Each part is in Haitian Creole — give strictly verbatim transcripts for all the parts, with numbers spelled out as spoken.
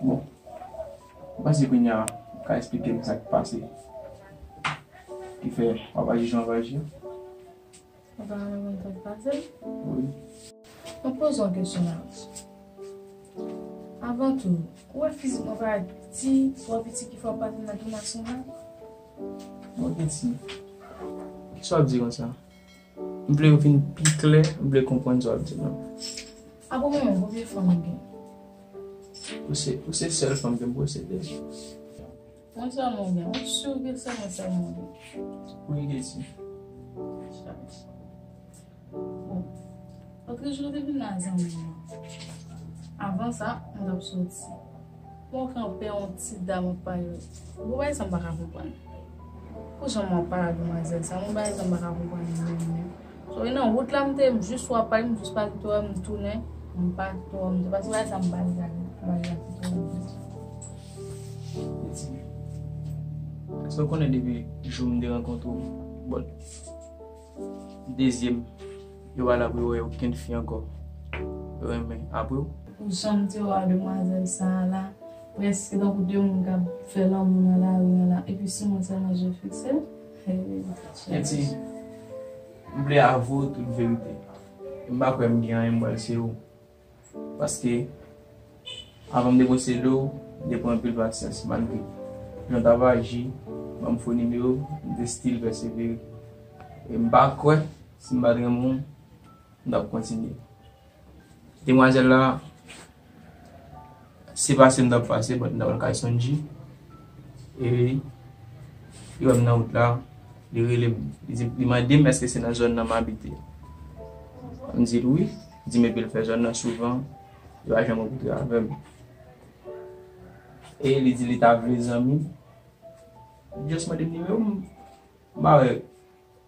Bon, mwen panse kounye a ou ka esplike m sa k pase ki fè w ap aji jan w ap aji a. Ou pa renmen konn sa k pase? Wi. Mwen poze w yon kesyon la. Avan tou, ou wè fizik mwen parèt ti, twò piti ki fè w pase nan grimas konsa? Mwen piti. Kisa w ap di konsa? M vle vin pi klè, m vle konprann sa w ap di m nan. Apre mwen menm, konbyen fanm ou gen? Ou se, ou se sèl fanm ke m posede. Mwen sèlman ou gen? Ou si ke se mwen sèlman ou gen? Wi, Katie. Chaj. Bon. Lòt jou, te vin la zanmi mwen. Avan sa, m t ap soti. Mwen kanpe yon ti dam ap pale. Bon, bagay sa m pa ka konprann. Pou jan mwen ap pale ak demwazèl sa, mwen bagay sa m pa ka konprann menm, menm. So, e nan wout la, m te, m jis wè ap pale, m jis pa kite wè, m tounen, m pa kite wè, m te, paske bagay sa m pa li gade, m pa li gade kite wè. Eti, èske w konnen depi jou m te rankontre w, bon, dezyèm, yo pa la pou yo wè okenn fi ankò yo renmen apre w? Pou jan m te wè demwazèl sa a la, prèske tankou de moun k ap fè lanmou nan lari an la, epi sou mwen sèlman je fikse. Eti, m vle avwe w tout verite. M pa kwè m gen anyen m pral se ou. Paske, avan m te posede w, m te pran anpil pasyans, malgre jan w t ap aji, ban m fo nimewo, m te still pèsevere. E m pa kwè, si m pa t renmen w, m t ap kontinye. Demwazèl la, se pase m t ap pase, but m t ap al kay Sondji. E li wè m nan wout la, li rele m. Li di, li mande m èske se nan zòn nan m abite. M di l wi. Li di m epi l fè zòn nan souvan, li pa janm rankontre avè m. E li di li ta vle zanmi. Li just mande m nimewo m, m pa wè,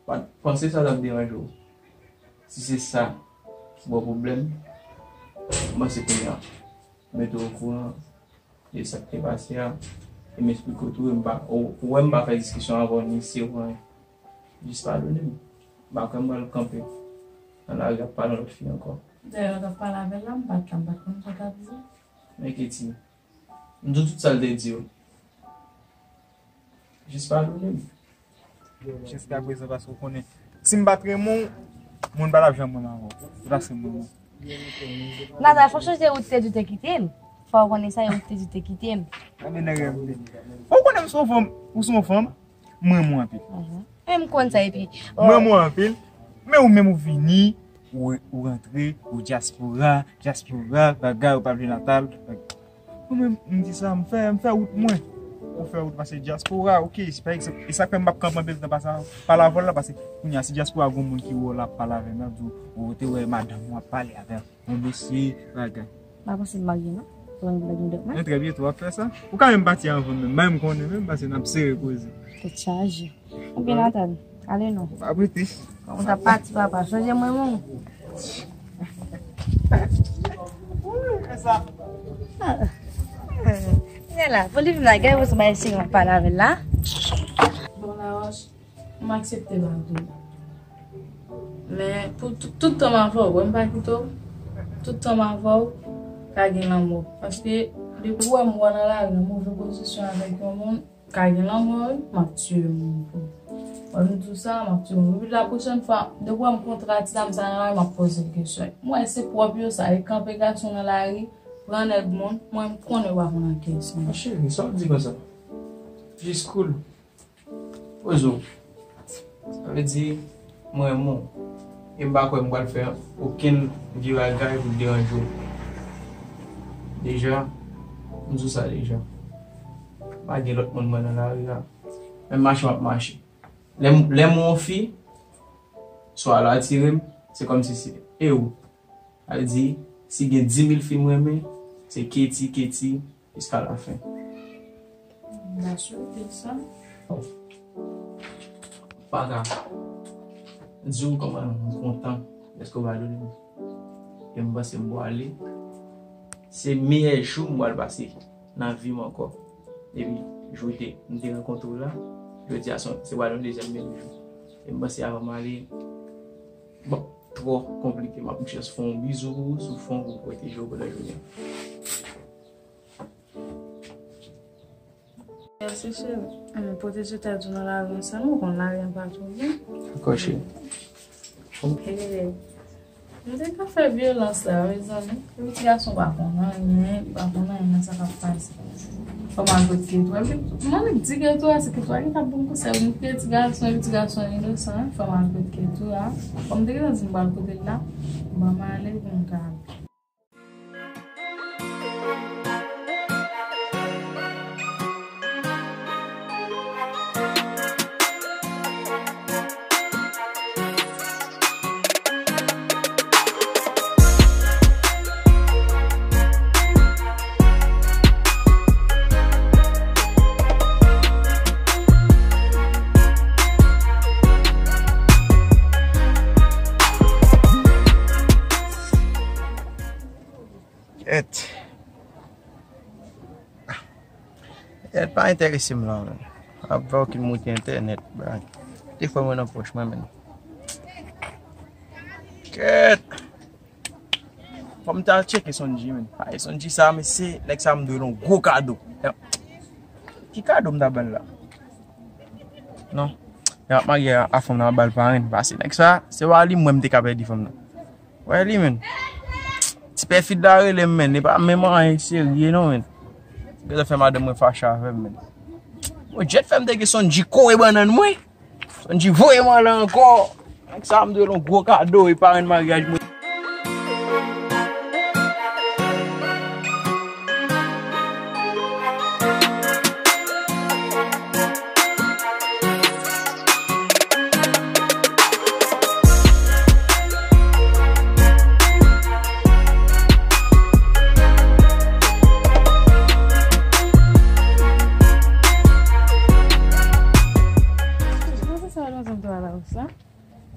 pa t panse sa t ap deranje w. Si se sa ki ba w pwoblèm, m panse kounye a, mete w okouran de sa k te pase a, e m esplike w tou, e m pa, ou, ou wè m pa fè diskisyon avè w, ni se w anyen. Jis padone m. M pa kwè m pral kanpe nan lari ap pale yon lòt fi ankò. Dayè, lè w t ap pale avè l la, m pa t la, m pa t konn sa w t ap di. Men Katie, m di w tout sa l te di w. Jis padone m. Jiskaprezan, paske w konnen, si m pa t renmen w, moun pa t ap janm renmen avè w. Se paske m renmen w. Nata, fò w chanje wout te di w te kite m. Fò w konnen sa, e wout te di w te kite m. Gade nan rèv li. Ou konnen m se yon fanm, ou se yon fanm, m renmen w anpil. Mhm. E m konn sa, epi, m renmen w anpil, men ou menm ou vini, ou, ou rantre, ou dyaspora, dyaspora, bagay, ou pa vle Natal. Mwen menm, m di sa, m fè, m fè wout mwen. Ou fè wout pase dyaspora, oke, se pa egzanp. E sa k fè m p ap kanpe anpil tan pase, pale avè w la, paske kounye a, si dyaspora gon moun ki wè w la ap pale avè m, l ap di w, ou te wè madanm ou ap pale avè yon mesye, bagay. M pa panse m marye, non. Ou konn bagay dòt mwen? Men trè byento w ap fè sa. Ou ka menm pati anvan menm, bay m konnen menm, paske n ap sere koze. Tèt chaje. Ebyen, Nathan, ale non. Ou pa prete. Ou t ap pati, papa. Sonje mwen, moun. Nèla, pou li vin la, gade wè sou bay seri m ap pale avè l la. Bon, Laroche, m aksepte ba tou. Men, pou tout, tout tan m avè w, wè m pa kite w. Tout tan m avè w, ka gen lanmò. Paske, depi w wè m wè w nan lari, nan move pozisyon avèk yon moun, ka gen lanmò, wi, m ap tiye moun pou ou. Wè m di w sa, m ap tiye moun. Epi la pwochèn fwa, depi w wè m kontre a ti dam sa nan lari, m ap poze l kesyon. M wè se pwòp yo sa, e kanpe gason nan lari, pran nèg moun, mwen m konnen w pa konn ankenn sens. Cheri, sa w di konsa? Jis cool. Poze w. Sa vle di, mwen renmen w. E m pa kwè m pral fè okenn vye bagay pou deranje w. Deja, m di w sa deja. Pa gen lòt moun mwen nan lari a. Menm mache m ap mache. Lè m, lè m wè yon fi, swa l atire m, se kòmsi se e ou. Sa vle di, si gen dimil fi m renmen, se Katie, Katie, jiska lafen. M pa swete sa. Pa ka di w kòman m kontan dèske w padone m. E m panse m pwale. Se meyè jou m pral pase nan vi m ankò. Depi jou te, m te rankontre w la, jodi a se, se pral yon dezyèm bèl jou. E m panse avan m ale, bon, twò konplike. M ap just fè yon bizou pou ou, sou fwon pou pwoteje w pandan jounen an. Mèsi, cheri. Ann pwoteje tèt ou nan lari an sèlman, ou konn lari an pa twò bon. Dakò, cheri. Hey, nou te ka fè vyolans la, mezanmi. Epi ti gason pa konn anyen, li pa konn anyen nan sa k ap pase. Fò m al kot Ketwa. Epi m annik di Ketwa, se Ketwa ki t ap ban m konsèy. M kriye ti gason, epi ti gason inosan, fò m al kot Ketwa. Kòm m te gentan di m pral kote l la, ban m ale pou m ka al. Kèt. Kèt, pa enterese m la, menm. Ap fè okenn moute entènèt, bra. Te fè mwen nan pòch mwen, menm. Kèt. Fò m ta tcheke Sondji, menm. Ay, Sondji sa, mesye, nèg sa m dwe l yon gwo kado. Ki kado m ta ba l la? Non. Lè m ap marye a, a fanm nan, m ap ba l parenn. Paske nèg sa, se pa li m wè m te ka pèdi fanm nan. Wè li, menm. Ti pè Fid la rele m, menm. Li pa menm anyen serye, non, menm. Gentan fè madanm mwen fache avè m, menm. Bon, Jet fè m te gen Sondji kore bannann mwen. Sondji voye m anlè ankò. Nèg sa, m dwe l yon gwo kado, e parenn maryaj mwen.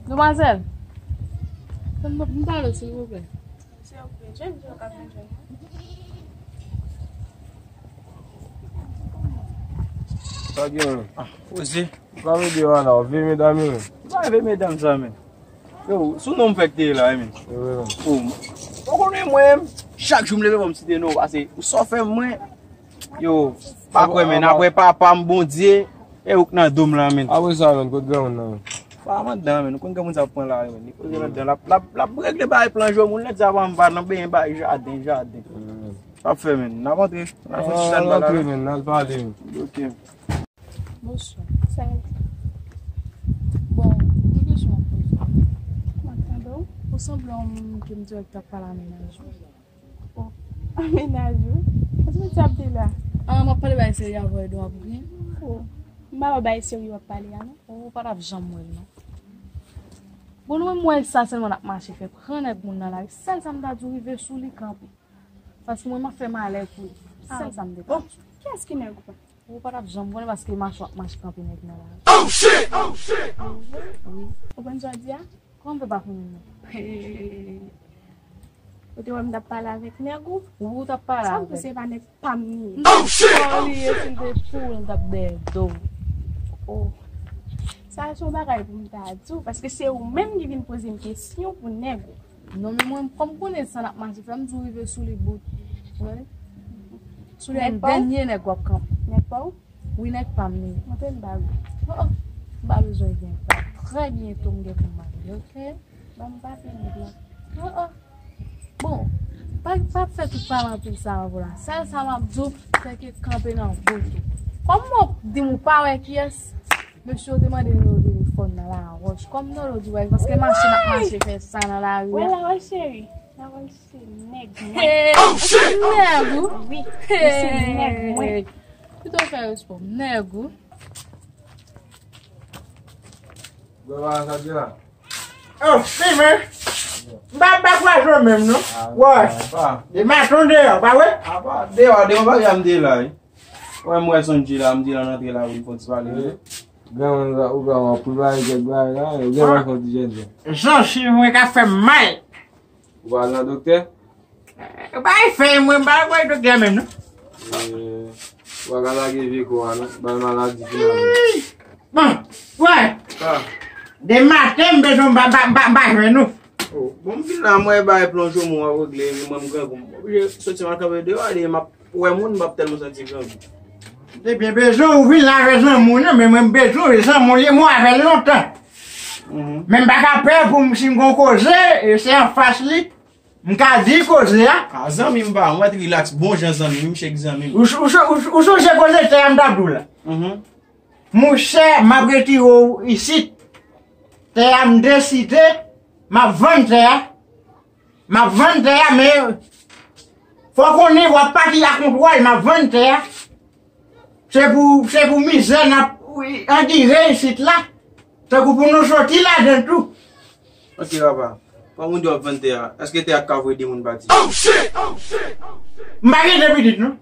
Demwazèl, m pale w, silvouplè. Se ok, jèn jan w ka vin jwenn mwen. Sa gen, menm? Ah, poze. Ou ka mede w la, ou veye medam yo, menm. Ou pa veye medam sa, menm. Yo, sou non m fèk te ye la, wi, menm. Wi, wi, menm. Oh, ou konnen mwen, chak jou m leve, bon, m site non, pase ou sa w fè mwen. Yo, pa kwè, menm, apre papa m, Bondye, e ou k nan do m la, menm. Apre sa, menm, kot granmoun nan, menm? Pa anndan, menm, nou konn granmoun sa ap pran la, menm. Li koze anndan, l ap, l ap, l ap regle bagay plan jwe moun, lè di avan m pa nan benyen bagay jaden, jaden. Sa ap fè, menm. N ap antre, n al fè ti jan bagay la. Antre, menm, n al pale, menm. Ok. Bonswa. Salut. Bon, gen kesyon m ap poze w. M ap tande w. Ou sanble yon moun ke m dirèk t ap pale a mennaj ou. Oh, a mennaj ou? Èske w t ap di la? Ah, m ap pale bay seri avè w, Edouard Bouquin. Oh, m pa wè bay seri w ap pale a, non. Ou pa t ap janm wè l, non. Bon, nou menm, m wè sa sèlman n ap mache fè pran nèg moun nan lari. Sèl sa m ta di w, rive sou li, kanpe. Paske mwen, m ap fè malè pou li. Sèl sa m te ka di. Kiyès ki nèg ou? Ou pa t ap janm konnen paske mache w ap mache kanpe nèg nan lari. Oh, shit! Oh, shit! Oh, shit! Wi. Ou konn sa w di a? Kòman m fè pa konnen non? Ou te wè m t ap pale avèk nèg ou? Wi, ou t ap pale avè l. Sa m panse se pa nèg pa m li ye. Oh, shit! Kò li ye, si l te pou w, l t ap dèyè do w. Oh. Sa se yon bagay pou m ta di w, paske se ou menm ki vin poze m kesyon pou nèg ou. Non, men mwen, kòm m konnen sa n ap mache fè, m di w rive sou li bout. Wi. Sou li, dènye nèg w ap kanpe. Nèg pa w? Wi, nèg pa m li. Montre m bag ou. Oh, oh. M pa bezwen gen bag. Trè byento m gen pou m marye, ok? Ban m papye nèg la. Oh, oh. Bon, pa, pa fè tout pale anpil sa avè w la. Sèl sa m ap di w, se ke kanpe nan bout ou. Kòm w di m ou pa wè kiyès, mesye yo te mande nimewo telefòn nan Lawòch. Kòm Nolo di wè, paske mache n ap mache fè sa nan lari a. Wè Lawòch cheri. Lawòch se nèg mwen. Hey, oh, shit! Nèg ou? Wi, li se nèg mwen. Pito fè respè w, nèg ou. Gwa sa di la. Oh, si, men. M pa, m pa kwaze w menm, non. Wè. De maton deyò, pa vre? Apa, deyò, deyò, pa janm de la, wi. Wè, m wè Sondji la, m di l ann antre la, wi, fon ti pale, wi. Granmoun sa, ou granmoun, pou bagay, kèk bagay la, ou gen bagay fon ti jèn jan. Zanj mwen ka fè m mal. Ou pa al nan doktè? Ou pa fè mwen, m pa wè doktè menm, non. Eh, ou pa ka lage vye kò a, non. Bay maladi finalman. Bon, wè. Sa. De maten, m bezwen ba, ba, ba, ba jwenn ou. Oh, bon, m vin la, m wè bay plonje mwen w ap regle, epi mwen m grangou. M oblije soti m al kanpe deyò, ale, m ap wè moun, m ap tèlman santi grangou. Ebyen, bezwen ou vin la avè zanmi w, non, men mwen bezwen w, zanmi w ye, mwen avè l lontan. Men m pa ka pè pou m, si m gon koze, e se anfas li, m ka di koze a. A, zanmi m pa, mwen rilaks, bon jan zanmi m, m chèk zanmi m. Ou, ou, ou, ou sonje koze tè a m t ap di w la? Monchè, m ap retire w isit. Tè a m deside, m ap vann tè a. M ap vann tè a, men fò w konnen w ap pati a kontwòl, m ap vann tè a. Se pou, se pou mizè n ap andire isit la. Tankou pou nou soti ladan l tou. Ok, papa. Kòm ou di w ap vann tè a, èske tè a ka voye de moun pati? M pa gen de pitit, non.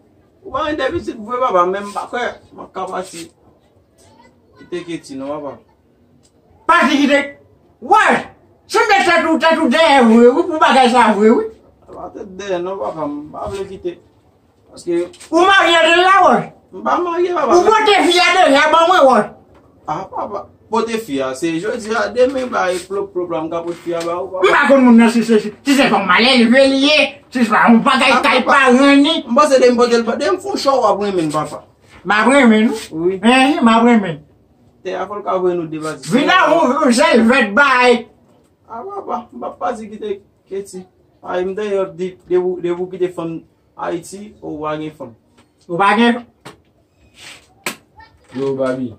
Ou pa gen de pitit vre, papa, men m pa kwè m ap ka pati. Kite Keti, non, papa. Pati kite. Wè! Sanble tèt ou, tèt ou dèyè vre, wi, pou bagay sa vre, wi. Papa, tèt dèyè, non, papa, m pa vle kite. Paske ou marye deja, wè? M pa marye, papa. Ou pote fi a deja, ban mwen, wè. A, papa, pote fi a, se jodi a, demen, ba, e plop, plop la, m ka pote fi a ba ou, papa. M pa konn moun nan, si se, si se pa malelve li ye, si se pa yon bagay kay paran ni. M panse de m pote l, de m fè yon cho w ap renmen l, papa. M ap renmen l, wi. Wi. Enhen, m ap renmen l. Tè a fò l ka voye nou de pati. Vin la, yon, yon sèl vèt bay. A, papa, m p ap pati kite Keti. Ay, m dèyè de, de, de pou kite fanm Ayiti, ou pa gen fanm. Ou pa gen? Yo, Babi,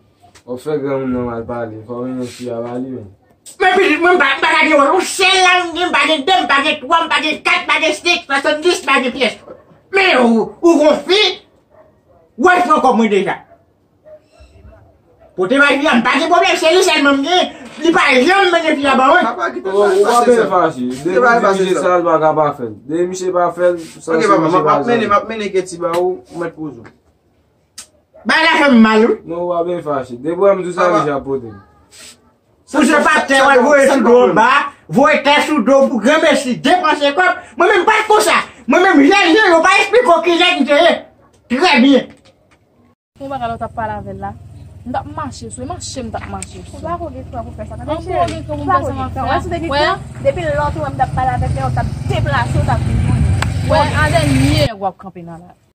w ap fè granmoun nan mal pale. Fò w renmen fi a ba li, men. Men pitit mwen, m pa, m pa ka gen wòch. Yon sèl la m gen, m pa gen de, m pa gen twa, m pa gen kat, m pa gen senk, swasanndis, m pa gen pyès. Men ou, ou gon fi, wòch pran kòb mwen deja. Pote bay fi a, m pa gen pwoblèm, se li sèlman m gen, li pa janm mennen fi a ban mwen. Papa, kite l pale pase sa. Ou pa bezwen fache. Depi misye sa, l pa ka pa fè l. Depi misye pa fè l, sa se misye pa fè l. Ok, papa, m ap mennen, m ap mennen Keti ba ou, ou mèt poze w. Bagay la fè m mal, wi. Non, ou pa bezwen fache. Depi w wè m di w sa, misye ap pote l. Pou se pa tè w al voye sou do anba, voye tè sou do pou granmesi depanse kòb. Mwen menm m pa t konsa. Mwen menm jèn jan yo pa esplike w kilè m te ye. Trè byen. Yon bagay lè w t ap pale avè l la. M t ap mache sou, e mache m t ap mache sou. Ou pa ko gen frè pou fè sa. Tande cheri, ou pa ko gen frè. Wè, si w te gen frè, depi lè w te wè m t ap pale avèk nèg, w t ap deplase, w t ap vin konnen. Wè, a dènye nèg w ap kanpe nan lari.